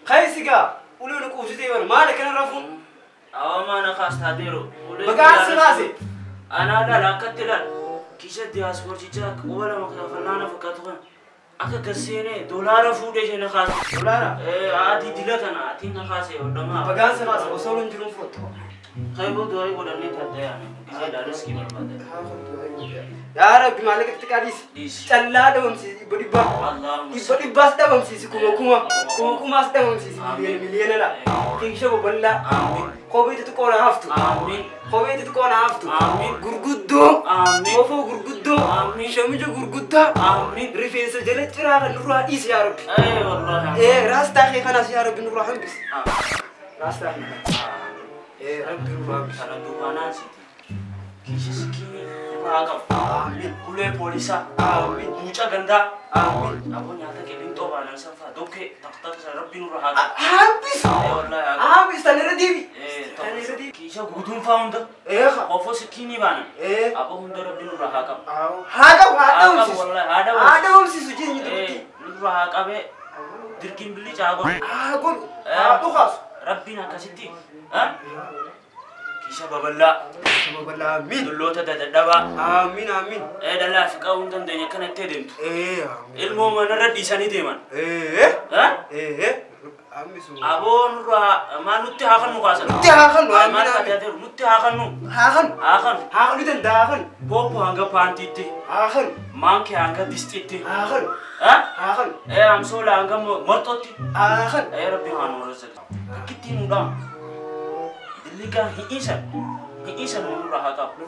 Khaysiga ulee nu quufsitee bara maal akkana rafuun? Awwa na kaas taateeru. Bagaan si kaase. Anaa laala akkatti laala. Kiisha diyaaspoortichaa quba lama kafallaana fakkaatu kana. Akka gasseenee doolaara fuudhee ishee na kaase. Doolaara? Adii dila tana atiin na kaase hodhamaa. Bagaan si kaase osoo hin jiruun fudhattu. Kayboo du'aa godhannee taatee yaane. Gisee daaliskii barbaade. Yaa Rabbi maallaqa xixiqqaa dhiisi. Callaa dhabamsiisi dhibba dhibbaa. Dhibba dhibbaas dhabamsiisi kuma kuma. Kuma kumaas dhabamsiisi miliyoona miliyoona la. Kiisha babal'aa. Kophee xixiqqoo na haftu. Kophee xixiqqoo na haftu. Gurguddoo. Kofoo gurguddoo. Shamija gurguddaa. Rifeensa jala ciraa kan nurraa dhiisi yaa Rabbi. Raastaa kee kanaas yaa Rabbi nurraa hambisi. Raastaa kee kana. Rabbi nurraa hambisi. Kana duubaanaan siiti. Kiisha sikiinii irraa qabu. Ulee poolisaa. Mucaa gandaa. Aboo nyaata qilleenxoo baanan sanfaa dokkee takka isa Rabbi nurraa haa qabu. Hambisi. Hambisi tan irra deebi. Tan irra deebi. Kiisha guutuunfaa hunda. Kofoo sikiinii baanan. Aboo hunda Rabbi nurraa haa qabu. Haa qabu haa dhabamsiisu. Haa dhabamsiisu jireenya dubartii. Nurraa haa qabee dirqiin billicha haa godhu. Haa godhu. Haa dhukaasu. Rabbiin akkasitti. Kiisha babal'aa. Kiisha babal'aa amiin. Dulloota dadhabaa. Amiin amiin. Dhalaa fi qabuu hin dandeenye akkanatti deemtu. Ilmoo manarra dhiisanii deeman. Aboo nurraa maal nutti haa kannu kaasan. Nutti haa kannu amiin amiin. Nutti haa kannu. Haa kannu. Haa kannu. Haa kannu danda'a haa kannu. Pooppo hanga paantiitti. Haa kannu. Maankii hanga distiitti. Haa kannu. Haa kannu. Amsoola hanga marxootti. Haa kannu. Rabbi haa nu razzaqu. Akkittiin nu dhaamu. Liga hiisa hiisa nurraa haa qabu.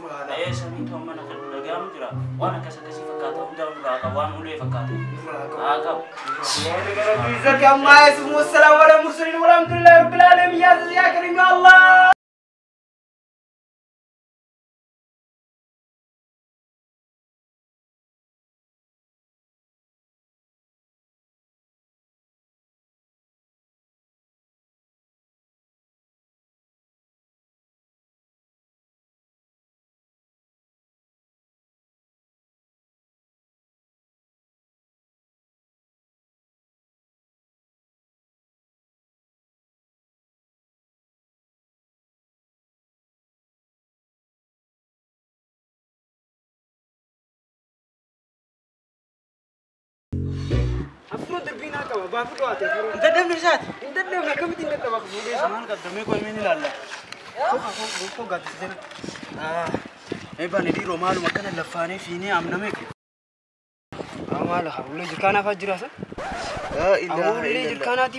Samiitu amma na dhaga'amu jira. Waan akkas akkasii fakkaata hunda nurraa haa qabu. Waan ulee fakkaata. Haa qabu. Rabbi amma yasifuun wassalaamu ala mursaliin walhamdulillahi rabbil aalamiin yaa aziz yaa kariim yaa Allah. Afro darbina qaba baafudhu ate afro. Hin dadhabne isaati. Hin dadhabne akkamitti hin dadhaba fuudhee maal qabda mee qoy mee ni ilaalla. Koo gaaddisa jala. Eebaan dhiiroo maaluma akkana laffaanee fiinee amname. Maal haa ulee jirkaanaa fa'aa jira san. Ulee jirkaanaati.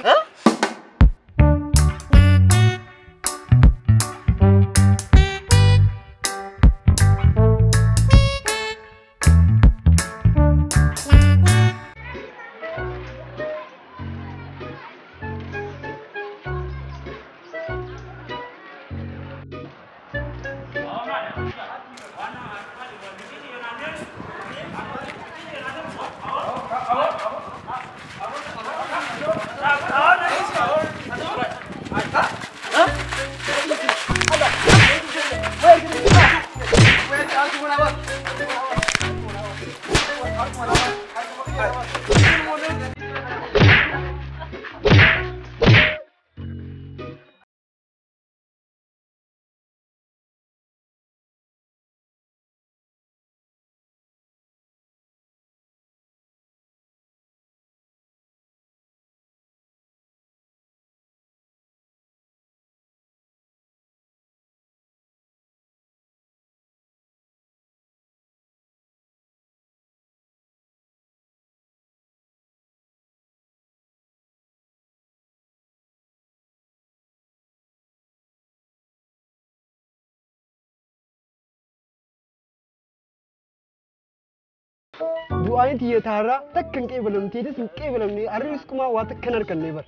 Du'aan tiyya takka hin qeebalamteetis hin qeebalamne harris kumaa waa takka hin harkanne bara.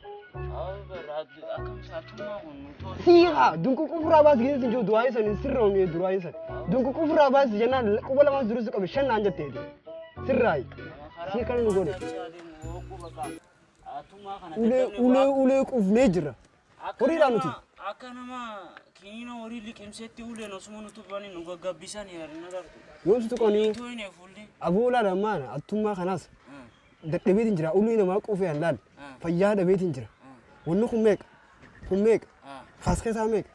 Siiqa dunququu furaa baas geessi jiru du'aan san hin sirroomne du'aan san dunququu furaa baas jennaan quba lamaan durusu qabe shan naan jetteeti sirraayi sii kana nu godhe. Ulee ulee ulee quufnee jira horiidhaa nuti. Akka nama kiniina horii liqimseetti uleen osuma nuti bani nu gaggabbisan yaadina gartu. Yoomsi tuqanii aboola lamaan attummaa kanaas dadhabeetiin jira ulee namaa quufee allaal fayyaa dhabeetiin jira. Wanni kun meeqa? Kun meeqa? Kaas keessaa meeqa?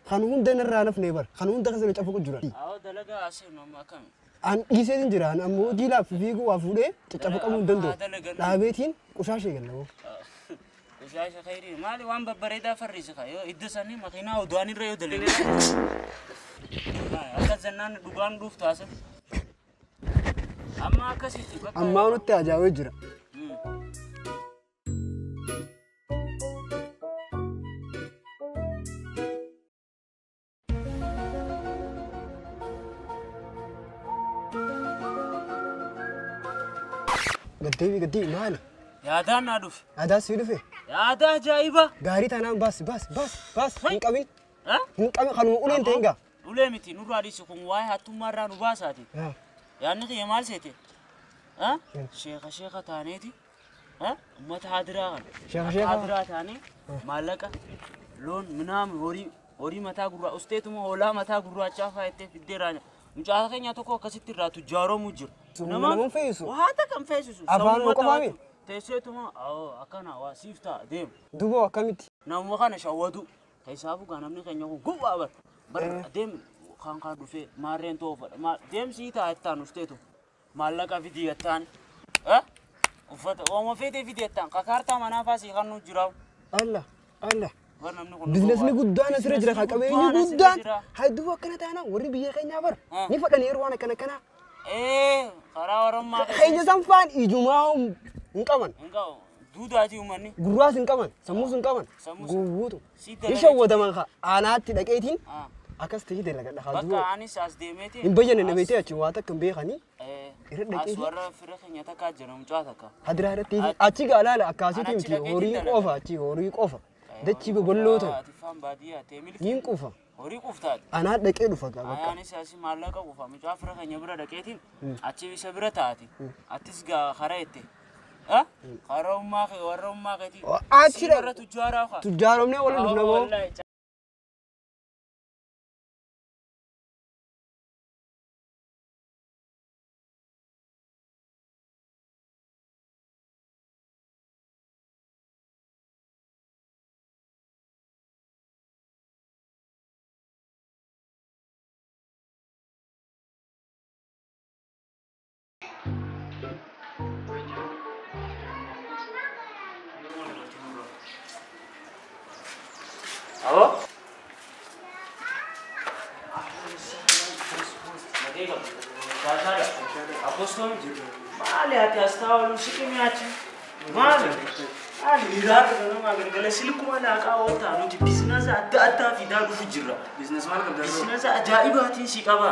Kan hunda narraa nafnee bara. Kan hunda keessa cafuqu jira. Awwa dalagaa asii amma akkami? An dhiisee jira. An ammoo diilaaf fiiguu waa fuudhee caccafaqamuu hin danda'u. Dhaabeetiin qushaashee galla. Qushaasha khayrii maali waan babbareedaa farriisi kaa yoo iddo sanii makiinaa odu'aan irra yoo dalagee. Akka zannaan dhugaan dhuuftu haasa. Amma akkasitti bakka. Ammaa nutti ajaa'ibee jira. Gaddeebi gaddeebi maali? Yaadaan naa dhufe. Yaadaa sii dhufe? Yaada ajaa'iba. Gaarii taanaan baasi baasi baasi baasi hin qabin. Hin qabin kanuma uleen ta'e hingaa. Ulee miti nurraa dhiisi kun waa'ee hattummaa irraa nu baasaati. Yaadni kiyya maal seete? Sheeka sheeka taaneeti. Uummata hadiraa kana. Sheeka sheeka. Hadiraa taanee maallaqa loon minaam horii horii mataa gurraa usteetuma hoolaa mataa gurraachaa faayettee fiddee raanya. Mucaa keenya tokko akkasitti irraa tujjaaroomu jira. Nama fe'isu. Waata kan feesisu. Afaan qofaami. Teesseetuma akkana waa siif ta'a deemu. Duuba akkamitti? Namuma kana shawwatu. Keessaafu gaa namni keenya kun gowwaa bara. Bara deemu kan kan dhufee maarreen toofadha. Deemsii ta'a ittaan ufteetu. Maallaqa fidii ittaan. Uffata ooma feetee fidii ittaan. Kakaartaa manaa faasii kan nu jira. Allah Allah. Bizinesni guddaan asirra jira kan qabeenyi guddaan. Haa duuba akkana taana warri biyya keenyaa bara. Ni fadhan yeroo waan akkana kanaa. Karaa Orommaa Keenya sanfaan ijumaa hin qaban. Hin qabu. Duudaatii uummanni. Gurraas hin qaban. Sammuus hin qaban. Gowwuutu. Ni shawwataman aanaatti dhaqeetiin akkas ta'ee dalagadha. Haa duuba. Bakka anis as deemeeti. Hin bayyane na beektee achi waa takka hin beekanii. Irra dhaqeetii. As warra fira keenya takka jira mucaa takka. Hadiraa irratti achi gaa laala akkaasiitii miti horii qofa achi horii qofa. Dachii babal'oo ta'e. Atifaan baadiyyaa ta'e milki. Niin quufa. Horii quuftaati. Anaa dhaqee dhufa gaa bakka. Ayaanis asii maallaqa quufa mucaa fira keenya bira dhaqeetiin achi isa bira taati. Atis gaa karaa itti. Karaa ummaa kee warra ummaa keetii. Achi warra tujjaaraa kaa. Tujjaaromnee waliin dhufna moo. Alo? Maali ati astaawwalu siqimii achi? Maali? Maali hiraata ganama galgala silkuma laaqaa ooltaa nuti biizinasa adda addaa fidaa dhufu jirra. Biizinasa maal qabdaa? Biizinasa ajaa'ibaatiin si qaba.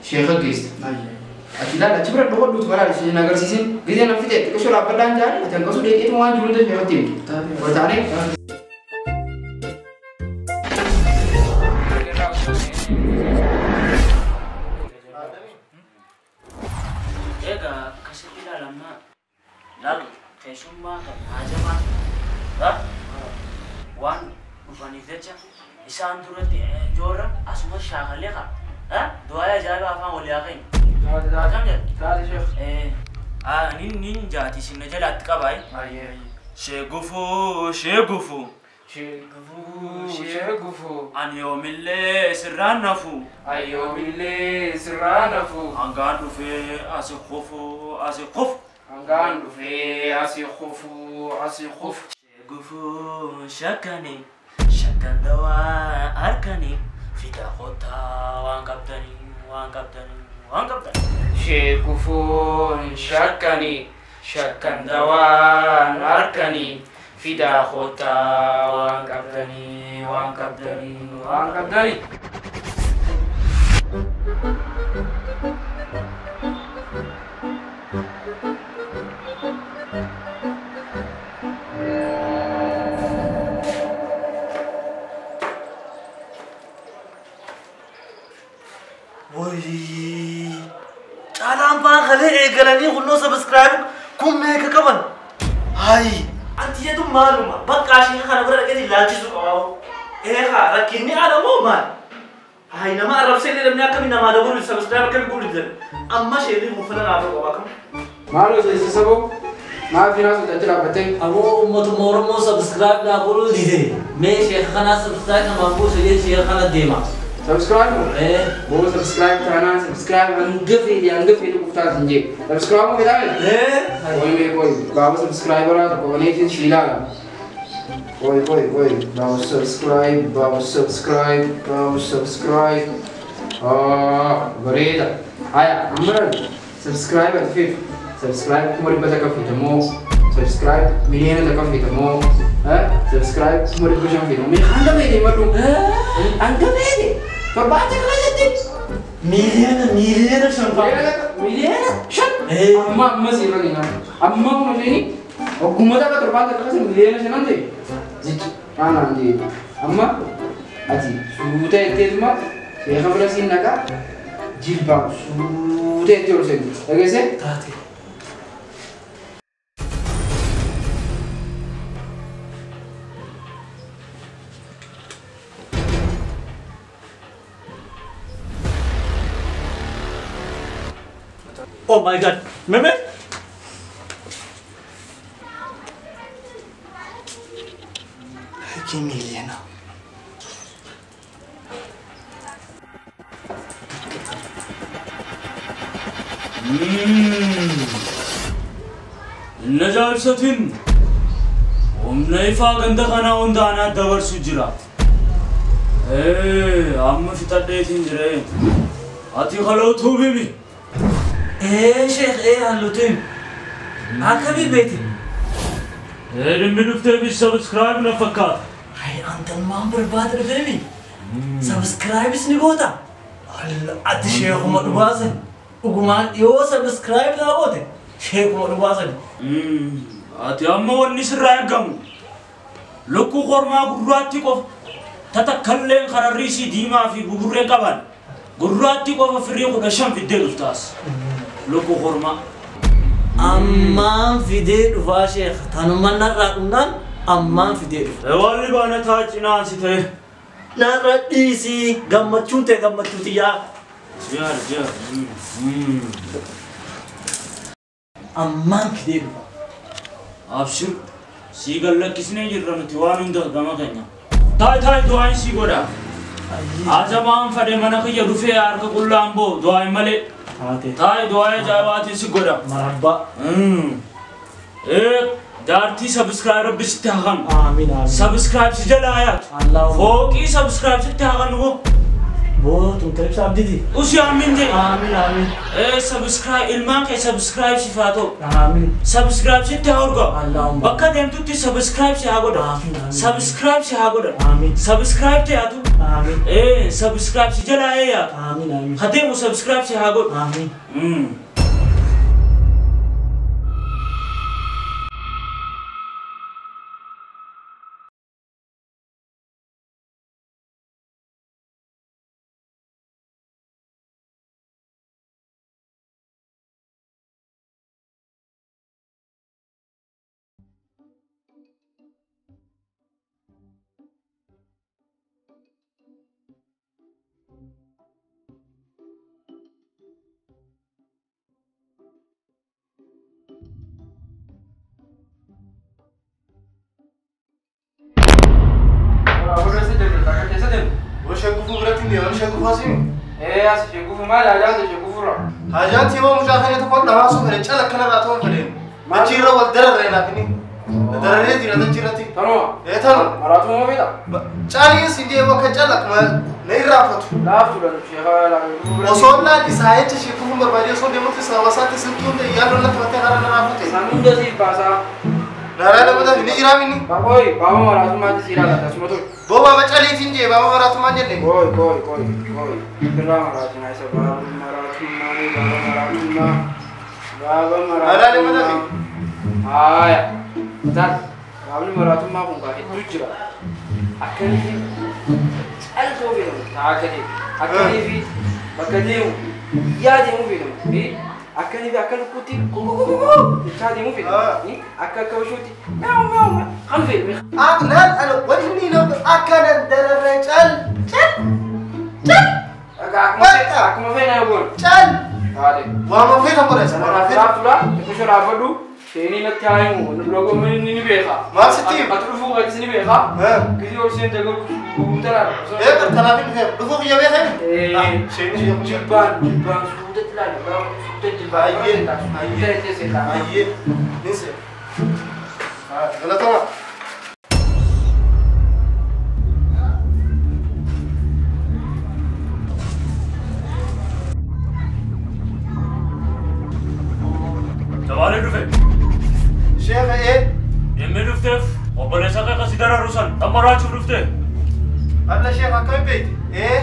Sheekha geesta. Ati ilaala achi bira dhokodhuutu bara isheen agarsiisin gisee nan fixe xiqqoo dhaabbadhaan jaal ati hanqasuu dheeqeetu waan jiru hunda sheekatti himtu. Wataanee. Egaa akkasitti ilaalammaa laal keessummaa kan haajamaa waan dhufaniif jecha isaan duratti joorra asuma shaakalee qaba. Du'aa ajaa'ibaa afaan walii haa kennu. Akkam jedha? Nin jaati isin na jalaatti qabaa. Sheegufuu sheegufuu Sheegufuu sheegufuu. Ani yoomillee sirraan nafu. Ani yoomillee sirraan nafu. Hangaan dhufee asi kufu asi kufu. Hangaan dhufee asi kufu asi kufu. Sheegufuu shakkanii shakkan dawaa harkanii fida kottaa waan qabdanii waan qabdanii waan qabdanii. Sheegufuun shakkanii shakkan dawaan harkanii fida kottaa waan qabdanii waan qabdanii waan qabdanii. Wayii caalaan baan kalee eegalanii kunnoo sabiskiraayib kun meeqa qaban? Hayi anti jedhu maaluma bakka ishee kana bira dhaqee ilaalchisuu qaba. Eegaa rakkinni ala moo maal? Hayi nama arrabsee illee namni akkamiin namaa dabalu sabiskiraayib akkamiin godhu jedhu amma ishee uffata naa ta'u qaba kam? Maaloo isa saboo maaf finaa sodaachuu dhaabbattee? Aboo uummatuma Oromoo sabiskiraayib naa godhuu dide mee sheekha kanaa sabiskiraayib namaan buusu jedhee sheekha kana deema. Subscribe? Bo subscribe taana subscribe hanga fedhe qoftaa sin jee. Subscribe mo fedhaa? Koi mee koi baaba subscriberaa tokko baneetiin si ilaala. Koi koi koi baaba subscribe baaba subscribe baaba subscribe. Bareeda. Haya amma subscribe ati feetu. Subscribe 100,000 feetamoo subscribe 1,000,000 feetamoo subscribe 500,000 feetamoo mee hanga fedhe madhu. Hanga fedhe. Torbaata keessatti. 5,000,000 5,000,000? Amma amma sirra ni nyaata. Amma kun isheen oggummaa takka torbaata keessatti 5,000,000 ta'e. Zichi aanaan jee. Amma ati suuta jetteetuma sheeka bira siin dhaqaa jilbaa suuta jettee ol seentu. Dhageessee? Taate. Oh my God, Meme? Ki milyona. Inna jaarsatiin humna ifaa ganda kanaa hunda anaa dabarsu jira. Amma fixadheetiin jira. Ati kalootuu bimi. Sheekh halluutiin akkamii beekti? Dhimmi dhufteefis sabiskiraayib na fakkaata. Hayi antan maan barbaada dhufeemi? Sabiskiraayibis ni goota? Ati sheekuma dhugaasan dhugumaan dhiyoo sabiskiraayib naa goote sheekuma dhugaasan. Ati amma wanni sirraa eegamu lukkuu kormaa gurraatti qofa tatakkalleen kararriisii diimaa fi gugurreen qaban gurraatti qofa firii 15 fiddee dhuftaas. Lukkuu kormaa. Ammaan fidee dhufaa sheekh tanuma narraa dhumnaan ammaan fidee dhufa. Warri baana taacinaan si ta'e. Narra dhiisii gammachuun ta'e gammachuu xiyyaa. Jaar jaar. Ammaan fidee dhufa. Abshir sii gallakkisnee jirra nuti waan hunda gama keenya. Taa'e taa'e du'aan sii godha. Ajamaan fadhe mana kiyya dhufee harka qullaan boo du'aan malee. Taa'e du'aa ajaa'ibaatiin si godha. Marabbaa. Jaartii sabiskiraayib rabbi sitti haa kanu. Amiin amiin. Sabiskiraayib si jala hayaatu. Allahu. Fooqii sabiskiraayib sitti haa kanu boo. Boo tun ibsa abditi. Usi amiin jee. Amiin amiin. Sabiskiraayib ilmaan kee sabiskiraayib si haa ta'u. Amiin. Sabiskiraayib sitti haa urgaa'u. Allahumma. Bakka deemtutti sabiskiraayib si haa godha. Amiin amiin. Sabiskiraayib si haa godha. Amiin. Sabiskiraayib ta'e atu. Amiin. Sabiskiraayib si jala hayaatu. Amiin amiin. Hadeemu sabiskiraayib si haa godhu. Amiin. Sheekh Ee as sheekufu maal haajaan sheekufurra. Haajaan tiima mucaa kana tokkoon dhamaasuu fedhe cala kanarraa ta'uu fedhe. Achiirra wal dararree naaf inni. Dararree jira achiirratti. Tanuma. Ee tanuma. Maraatuma feeta. Caaliin si deemu akka cala akkuma na irraanfatu. Laaftuudha sheekaa laaftuu. Osoo naan isaa jecha sheekufuun barbaadee osoo deemutti sababa isaatti silkii hunda yaaddoon natti mattee karaa na raafate. San hunda siif baasaa. Naraa lammataa ni jiraa minni. Qoy baaba maraatummaatti si ilaala tasuma ture. Boo baaba caliitiin jee baaba maraatummaan jenne. Qoy qoy qoy qoy. Birraa maraatummaa isa baaba maraatummaa baaba maraatummaa baaba Naraa maraatummaa. lammataa. Haaya. Taat baabni maraatummaa kun kaa hedduu jira. Akkanii caltoo feetamu ta'a akka deemu. Akkanii fi bakka deemu iyyaa deemu feetamu. Akkanii fi akka lukkuutti kukukukuku jechaa deemu feetamu. Akka akka bishuutti mi'aawu mi'aawu kan feetamu. Naan ana wanni nama akkanan dararree cal cal cal Akkuma feena goon. cal. Taate. Waama feetan godha isa waama feetan. Laaftuudha xiqqoo dhaabbadhu seenii natti haa himu logoomni ni beeka. Maal sitti himu? Ati dhufuu qabdi ni beeka. Gisee ol seente garuu guutaadha. Ee kanaaf hin dhufee dhufuu kiyya beekame. Isheen ishee Jibbaan jibbaan suutatti ilaali. Suutatti jibbaan. Baay'ee Suutatti seetaa. Baay'ee ni seera. Galatoma. Jawaalee dhufe. Sheekha ee Dhimmi dhufteef obboleessa kee kasi dararu san dhammaraachuuf dhufte. alla sheekha akkami beekte ee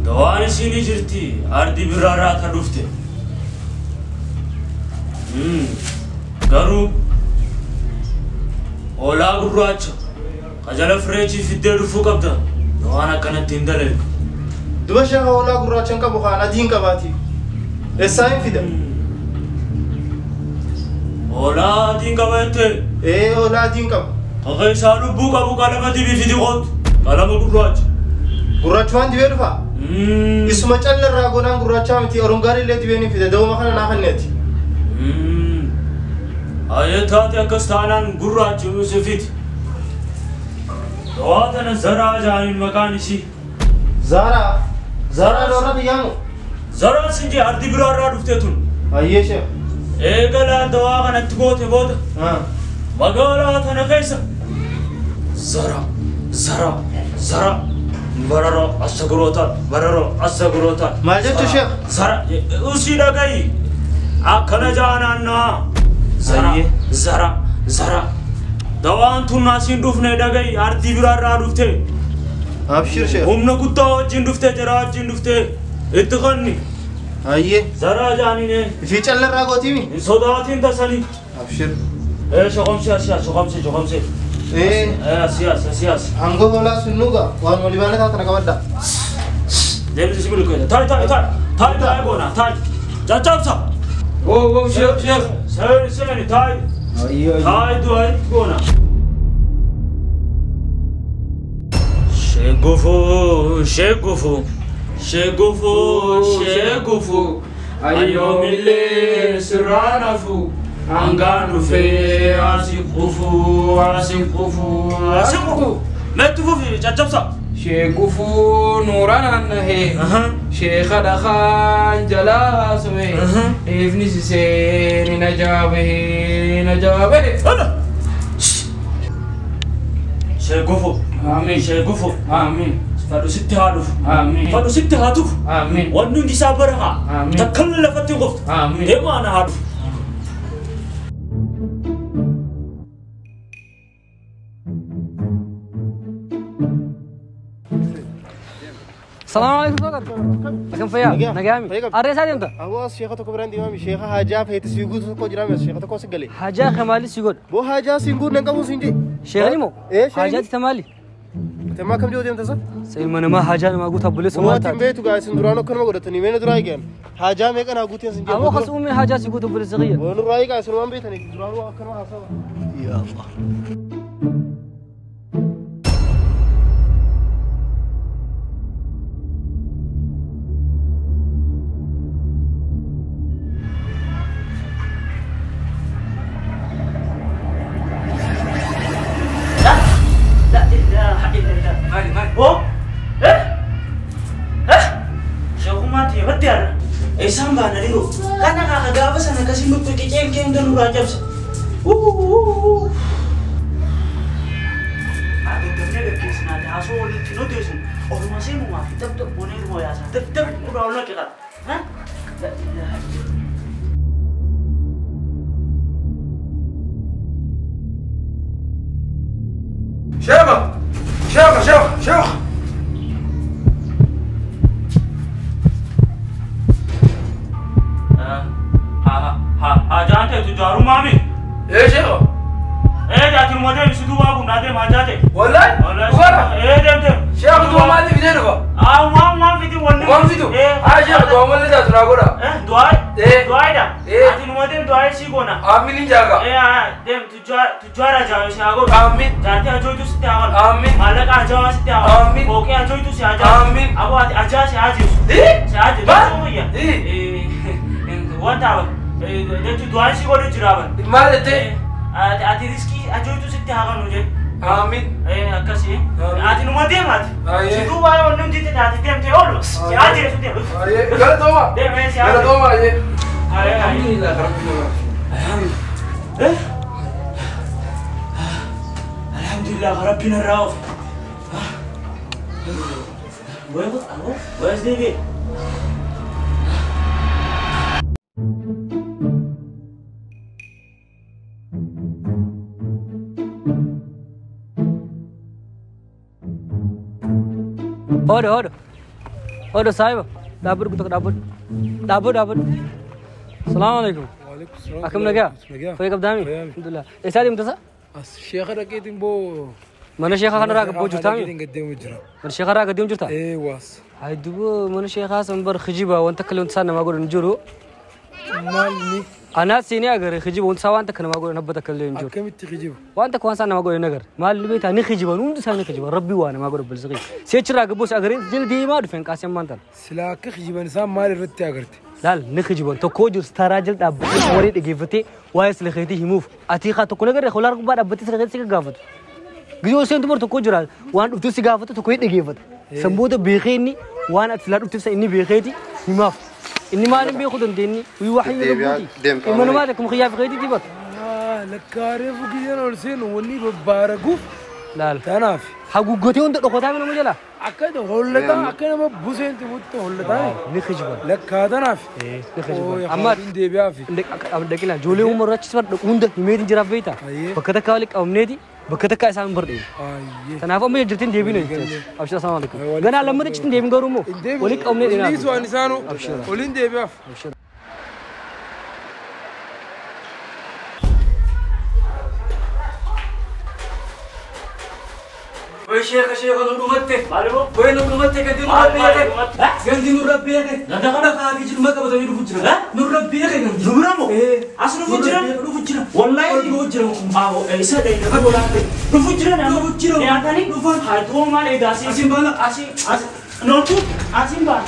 Dawaan isinii jirti ardi biraarraa ta dhufte. Garuu hoolaa gurraacha qajala fireechii fiddee dhufuu qabda. Dawaan akkanatti hin dalagu. Duba sheekha hoolaa gurraacha hin qabu kaan adii hin qabaati. Eessaa hin fida? Hoolaa adii hin qaba jettee? Ee hoolaa adii hin qabu. Kaka isaa lubbuu qabu qalama dibii fidi qootu. Qalama gurraacha. Gurraachumaan dibee dhufaa? Isuma calla irraa godhaan gurraachaa miti orongaarii illee dibee ni fida dawuma kana naa kenneeti. Ayee taate akkas taanaan gurraachi si fidi. Dawaa tana zaraa jaaniin maqaan ishii. Zaaraa Zaaraa loorra biyyamu. Zaraan sin jee ardi biraarraa dhuftee tun. Ayyee sheekh. Eegalaan dawaa kanatti goote booda magaalaa tana keessa zara zara zara bararoo asagurootaan bararoo asagurootaan. Maal jettu sheekh? Zara usii dhagayi akkana jaanaannaa zara zara zara dawaan tun asiin dhufne dhagayi ardii biraarraa dhufte. Abshir sheekh. Humna guddaa wajjin dhufte jara wajjin dhufte itti kanni. Ayyee. Zaraa jaanine. Ifii calla irraa gootiimi? Hin sodaatiin tasanii. Abshir. Ee shoqomsi asii as shoqomsi shoqomsi. Ee. Ee asii as asii as. Hangoo hoolaa sun nuuga waan walii baana taatana qabadda. Deemsi si bilkeessa. Ta'i ta'i ta'i ta'i ta'i goona ta'i. Caccabsa. Woo woo sheekh sheekh. Seeni seeni ta'i. Ta'i du'aa goona. Sheekufu sheekufu sheekufu sheekufu ayyoomillee sirraanafu hangaan dhufee asii qufu asii qufu asii qufu. Meetti fufi caccabsa. Sheekufu nuuraan annahee sheekha dhakaan jalaa haasawee ifni sisee na jaabahee na jaabahee. Sheekufu. Amiin. Sheekufu. Amiin. Fadhu sitti haa dhufu. Amiin. Fadhu sitti haa tufu. Amiin. Wanni hundi isaa barakaa. Amiin. Takkallee lafatti hin qoftu. Amiin. Deemaa na haa dhufu. السلام عليكم صقر. كم فيا؟ نقامي. أريس هذه أنت؟ أبو الشيخ تكو براندي مامي شيخ حاجة في تسيقول تكو جرامي الشيخ تكو سجلي. حاجة خمالي سيقول. بو حاجة سيقول نقابو سينجي. شيخ نيمو؟ إيه شيخ. حاجة تمالي. تما كم جودي أنت صح؟ سيلمان ما حاجة ما قلت أبو ليس ما تيم بيتو قاعد سندرانو كنا ما قلت نيمين دراي جن. حاجة ما كان أقول سنجي. أبو خص أمي حاجة سيقول أبو ليس صغير. ونو راي قاعد سندران بيتني درانو كنا ما حصل. يا الله. Eessaan baana dhiiroo? Kana kaa gaafa sana akkasii nutti qiceen kee hunda nurraa cabse. Gaggabnee gaggeessinaati haasoo walitti nu teessu ofuma seenumaa fi dabdab goonee dhuma yaasaa dabdab nurraa ol naqe qaba. شيخ شيخ شيخ شيخ ها جانته تجارو مامي ايه شيخ ايه جاتي المدن سدوا كنا دي ما جاتي والله والله ايه دم دم شيخ دوا ما لي فيديو اه ما فيديو ولا ما فيديو ها شيخ دوا ما لي جاتنا غورا ايه دعاء ايه دعاء دا ايه ati المدن دعاء سيغونا امين جاغا ايه دم تجار تجارا جاو سيغو امين جاتي اجويتو ستي امين مالك اجوا ستي امين اوكي اجويتو سي اجا امين ابو اجا سي اجي ايه سي اجي ايه وانت jechuun du'aan si godhu jira bara. Maal jettee? Ati riskii ajooytu sitti haa kennu jee. Amiin. Akkasii. Ati numa deemaati. Si duuba yoo namni jette taate deemtee oolu. Si ajjeesu deemu. Galatooma. Deemee si ajjeesu. Galatooma jee. Alhamdulillah rabbil alamin. Alhamdulillah rabbina rauf. Where's David? Odo, odo. Odo sahib. Dabur kutak dabur. Dabur dabur. Assalamu alaikum. Wa alaikum salam. Akam nagya? Fay kabdami? Alhamdulillah. Esa dimta sa? As sheikh raketin bo. Mana sheikh kana rak bo jirta mi? Mana sheikh rak deem jirta? Eh was. Hay dubo mana sheikh san bar khijiba wanta kale wanta nama godhan jiru. Malni. Ana sini agar khijiba wanta wanta kana ma godhan habba kale jiru. Akkamitti khijiba? Wanta ko wanta nama godhan nagar. Mal beeta ni khijiba hundu isaanii khijiba rabbi waa nama godhan balsaqi. Seechira gabos agar jil deemaa dhufen qaasem maantan. Sila akka khijiban isaan maal irratti agarte? Laal ni khijiban tokko jiru staraa jil dhaabbatee horii dhageeffatee waa'ee silkeetii himuuf ati haa tokko nagarre holaan gubbaa dhaabbatee silkeetii si gaafatu. Gizoo seentu bar tokko jira waan dhuftu si gaafatu tokko dhageeffata. Sanboota beekee inni waan ati silaa dhuftuuf inni beekeeti himaaf. Inni maaliin beekuu dandeenyi wahii lubbuuti. Imanumaa akkuma xiyyaa fi keetii dibata. Lakkaaree fukiyyaan ol seenu wanni babbaaraguuf. Laal. Tanaaf. Haguuggatee hunda dhokotaa nama jala. Akka hollataa akka nama buseentu butte hollataa. Ni khijiban. Lakkaa tanaaf. Ni khijiban. Amma deebi'aaf. Dhaqina ijoollee uumarra achis bar hunda himeetiin jiraaf beektaa. Bakka takka walitti qabamneeti bakka takka isaan bar dheebi. Kanaaf amma jirtiin deebiin jechuudha. Abshira assalamu alaikum. Ganaa lammata achitti deebiin garuu immoo walitti qabamnee dheeraa. Inni waan isaanu waliin deebi'aaf. Oy sheekh sheekh nu dhumatte. Oy nu dhumatte gandi nu rabbeeke. Gandi nu rabbeeke. Kana kaafi jirma qabatanii dhufu jira. Nu rabbeeke gandi. Nu bira moo? As dhufu jira? Dhufu jira. Wallahi dhufu jira. Awo isa dheeyna kan dhufu jira na. Dhufu jira. Nyaatanii dhufan. Haa du'oo maal eegaa asii. Asiin baana. Asii asii. Noortu asiin baana.